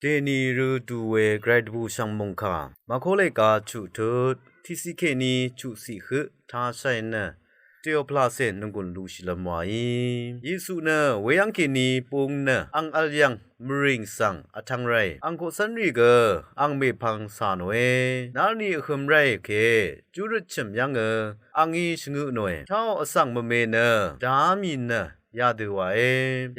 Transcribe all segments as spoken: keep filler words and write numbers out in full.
Dèní rø dù we gvray dvbù shv̀ng mòngkà, màkó lèga chuq tut tiqciq kèní chuqciq høq tashaì nø, Teoplase nònggùn luqshìlv́m wàí. Yesu nø weyv́ng kèní bung nø ang vl yv̀ng mvrìng svng vtvng ràì, ang koqcv́nrì gø ang mèpvng cà nòe. Narni vhøm ràì ke júrøt chø̀m yv́ngø angí shvngø nòe. Shaò vsvng mvme nø dá mì nø yadø wàe.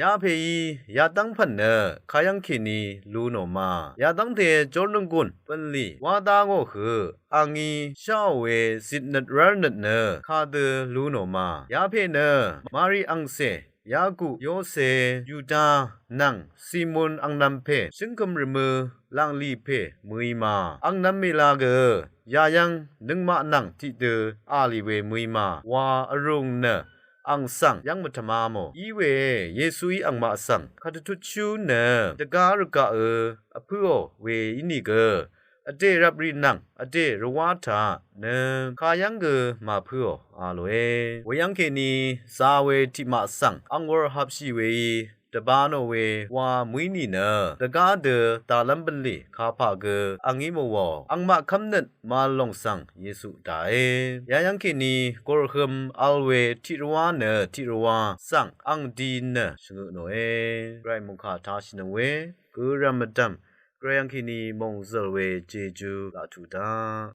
Yapèí yadv́ng pv̀n nø kayv́ng kèní lu nò ma. Yadv́ngte jórnònggùn bv̀nlì wá dá ngò høq angí shaò we zitnøt rv́rnøt nø kadø lu nò ma. Yapè nø Mari angcè, Yaku, Yose, Yuda nvng Simon angnv̄m pè shǿngkøm rvmø̄ lànglì pè mø̀í ma. Angnv̄m mèla gø yayv́ng nøngmaq nvng tiqdø a lì we mø̀í ma wa vrùng nø ang svng yv́ng mvtvma mò. Iwe Yesuí angmaq svng kàdvtutshú nø dvgá rvgaqø vpǿò we ínìgø vdè raprì nvng vdè rvwá taq nø kayv́ng gø màpǿò a lòe. Weyv́ng kèní za we tiqmaq svng ang wur hapshì weí dvba nò we wa mø̀í nìnø dvgá dø dàlv́m bv̀nlì kapà gø angí mòwàò. Angmaq kv́mnøt màvl lòng svng Yesu dàe. Yayv́ng kèní gùrhøm vl we tiqrvwá nø tiqrvwá svng ang di nø shvngø nòe. Gvray mòngkà tashìnøng we gø rv̀m mvdv̀m gvray yv́ng kèní mòngzø̀l we jejú laq tuq daq.